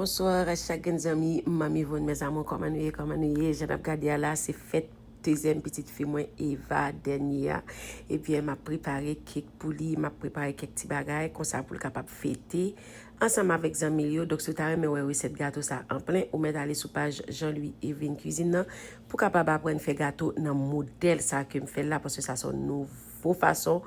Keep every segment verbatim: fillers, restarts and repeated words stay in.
Bonswa chak grenn zanmi, Manmi Von, mes amours, kòman nou ye, kòman nou ye? Jan n ap gade a la, se fèt dezyèm pitit fi mwen, Eva, dènye a. Ebyen, m ap prepare kèk pou li, m ap prepare kèk ti bagay, konsa pou l kapab fete ansanm avèk zanmi l yo. Donk, si w ta renmen wè resèt gato sa an plen, ou mèt ale sou paj Jean Louis Evelyne Cuisine nan pou w kapab aprann fè gato nan modèl sa ke m fè l la, paske sa se yon nouvo fason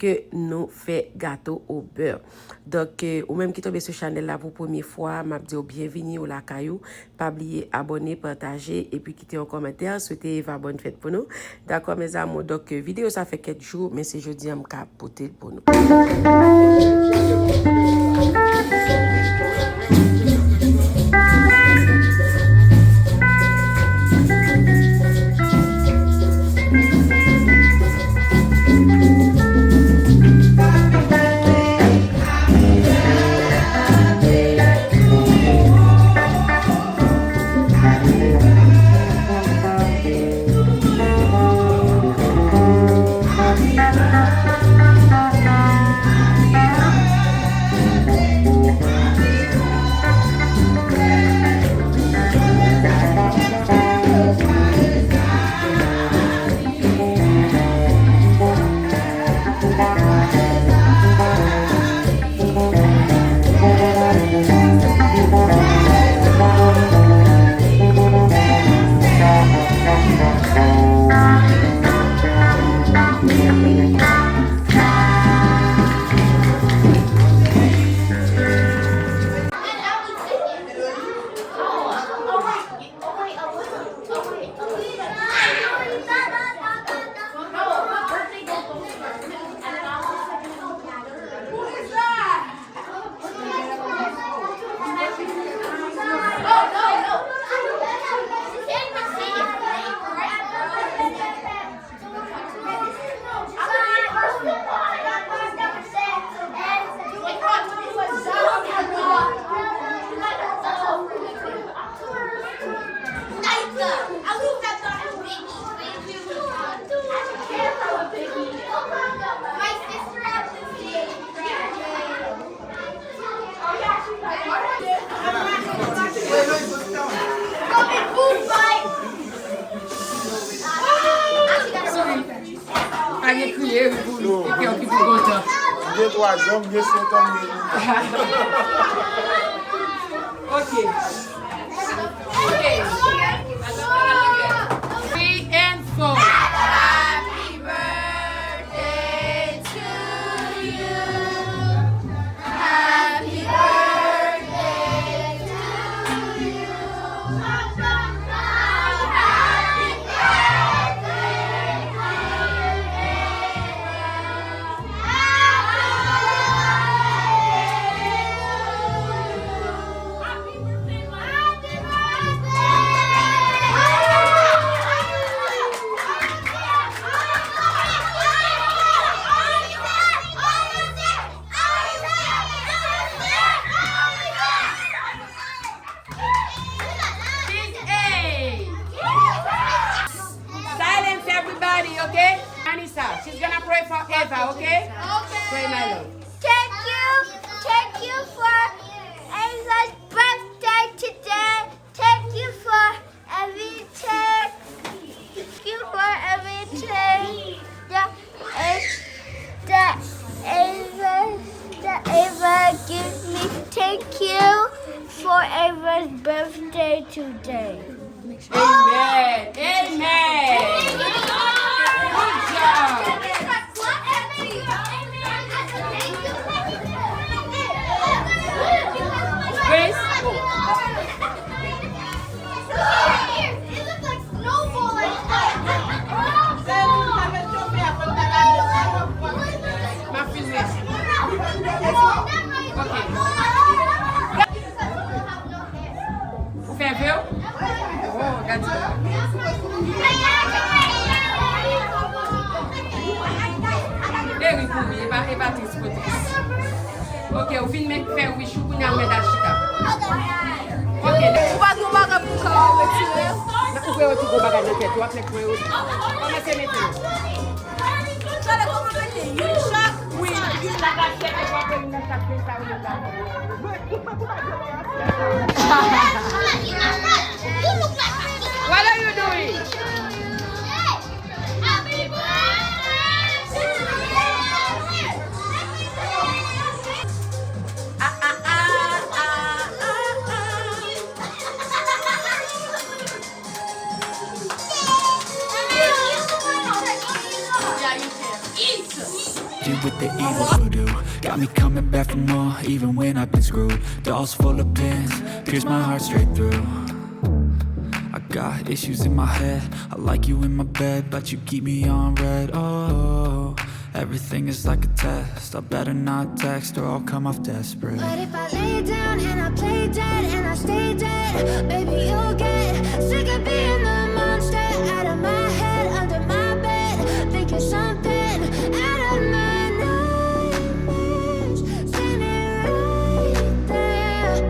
ke nou fè gato o bè. Donk, eh, ou menm ki tonbe sou chanèl la pou premye fwa, m ap di w byenvini, ou lakay ou. Pa bliye abòne, pataje, epi kite yon kòmantè, swete Eva bòn fèt pou nou. Dakò, mes amours? Donk, eh, videyo sa fè kèk jou, men se jodi a m ka pote l pou nou. Pa gen kriye, ri pou nou. Kè w ki pou kontan. M gen twa zan, m gen sèt an, m gen limit. Ok. Ok. Three and four. Happy birthday to you. Happy birthday to you. Happy birthday, dear Eva. Happy birthday to you. Happy birthday, Mama. Happy birthday. Silence, everybody, okay? Anissa, she's gonna pray for Eva, okay? Okay. Pray, my love. Thank you, thank you for Eva's birthday today. Thank you for everything. Thank you for everything that is that Eva that Eva give me. Thank you for Eva's birthday today. Amen. Amen. Good job. Grace. M ap filme. Ok. Ou fè ve w? Oh, gad sa. Eri pou wi, e pa, e pa tris pou tris. Ok, ou fin met fè wish ou, kounye a ou mèt al chita. Ok. Ou pa gen yon bagay pou ka retire? Ou kwè yo ti gon bagay nan tèt ou, ap nèk kwè yo. Kòmanse mete yo. Tande kòman mete yon chak. Wi. What are you doing? You with the evil voodoo. Got me coming back for more, even when I've been screwed. Dolls full of pins, pierce my heart straight through. I got issues in my head. I like you in my bed, but you keep me on red. Oh, everything is like a test. I better not text or I'll come off desperate. What if I lay down and I play dead and I stay dead? Baby, you'll get sick of being the monster out of my head, under my bed, thinking something out of my nightmares. Standing right there.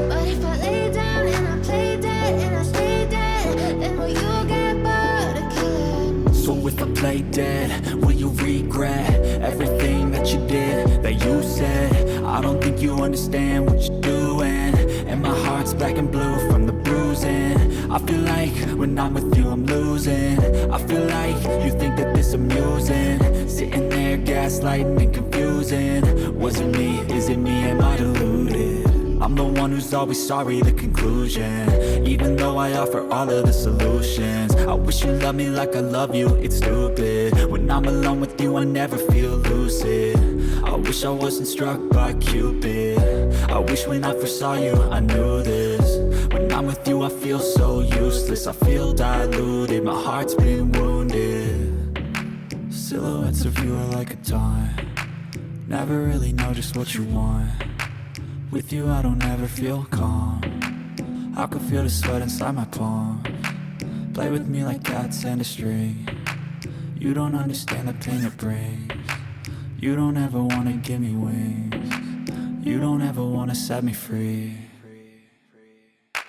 But if I lay down and I play dead and I stay dead, then will you get bored of killing me? So if I play dead, will you regret everything that you did, that you said? I don't think you understand what you're doing. And my heart's black and blue from the bruising. I feel like when I'm with you, I'm losing. I feel like you think that this amusing. Sitting there gaslighting and confusing. Was it me? Is it me? Am I deluded? I'm the one who's always sorry, the conclusion. Even though I offer all of the solutions, I wish you loved me like I love you, it's stupid. When I'm alone with you, I never feel lucid. I wish I wasn't struck by Cupid. I wish when I first saw you, I knew this. When I'm with you, I feel so useless. I feel diluted, my heart's been wounded. Silhouettes of you are like a taunt. Never really know just what you want. With you, I don't ever feel calm. I can feel the sweat inside my palms. Play with me like cats and a string. You don't understand the pain it brings. You don't ever wanna give me wings. You don't ever wanna set me free.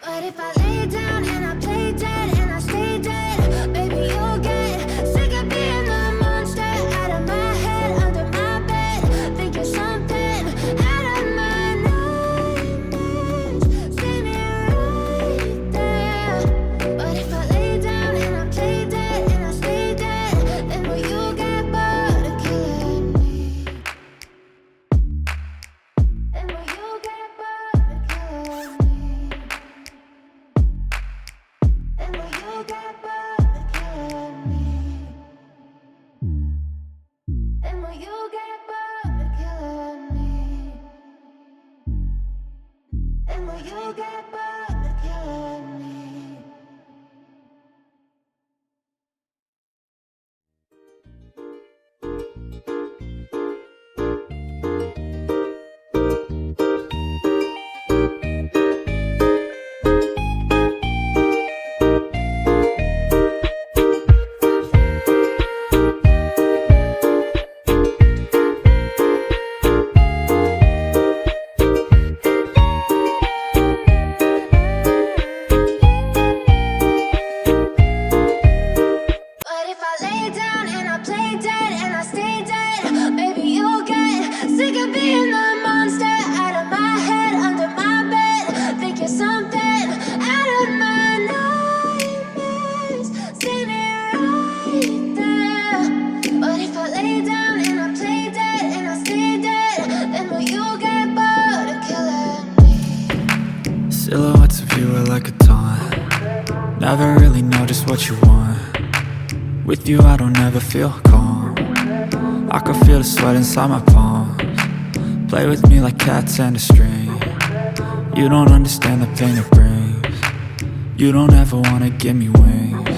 But if I lay down and I play dead and I stay dead, baby, you'll get sick of being the monster out of my head, under my bed, thinking something out of my nightmares. Standing right there. But if I lay down and I play dead and I stay dead, then will you get bored of killing me? And will you get bored of killing me? And will you get bored of killing me? And will you get bored of killing me? And will you get bored of killing me? But if I lay down and I play dead and I stay dead, baby, you'll get sick of being the monster out of my head, under my bed, thinking something out of my nightmares, standing right there. But if I lay down and I play dead and I stay dead, then will you get bored of killing me? Silhouettes of you are like a taunt. Never really know just what you want. With you, I don't ever feel calm. I can feel the sweat inside my palms. Play with me like cats and a string. You don't understand the pain it brings. You don't ever wanna give me wings.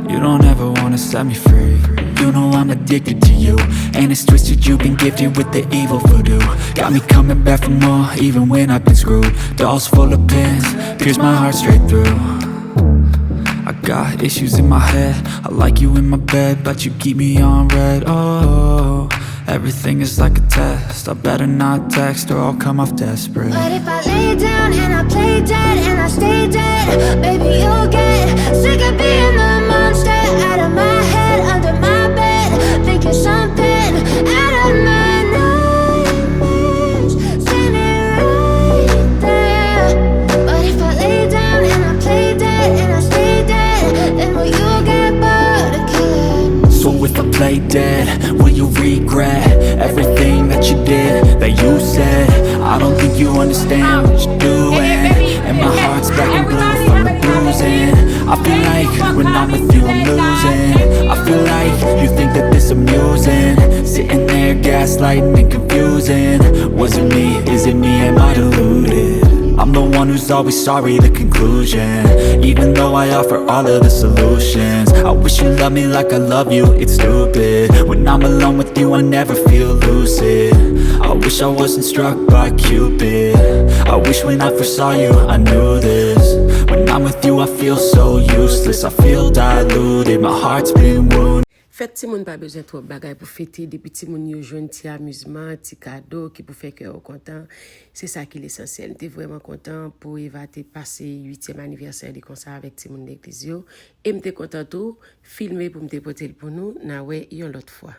You don't ever wanna set me free. You know I'm addicted to you, and it's twisted. You've been gifted with the evil voodoo. Got me coming back for more, even when I've been screwed. Dolls full of pins, pierce my heart straight through. I got issues in my head. I like you in my bed, but you keep me on red. Oh, everything is like a test. I better not text or I'll come off desperate. But if I lay down and I play dead and I stay dead, baby, you'll get sick of being the monster out of my head, under my bed, thinking something out of my Play dead, will you regret everything that you did, that you said? I don't think you understand what you're doing. And my heart's black and blue from the bruising. I feel like when I'm with you, I'm losing. I feel like you think that this amusing. Sitting there gaslighting and confusing. Was it me? Is it me? Am I deluded? I'm the one who's always sorry, the conclusion. Even though I offer all of the solutions, I wish you loved me like I love you, it's stupid. When I'm alone with you, I never feel lucid. I wish I wasn't struck by Cupid. I wish when I first saw you, I knew this. When I'm with you, I feel so useless. I feel diluted, my heart's been wounded. Fèt timoun pa bezwen twòp bagay pou fete, depi timoun yo jwenn ti amizman, ti kado ki pou fè kè yo kontan, se sa ki lesansyèl. M te vrèman kontan pou Eva te pase uityèm anivèsè li konsa avèk timoun legliz yo. E m te kontan tou filme pou m te pote l pou nou, n a wè yon lòt fwa.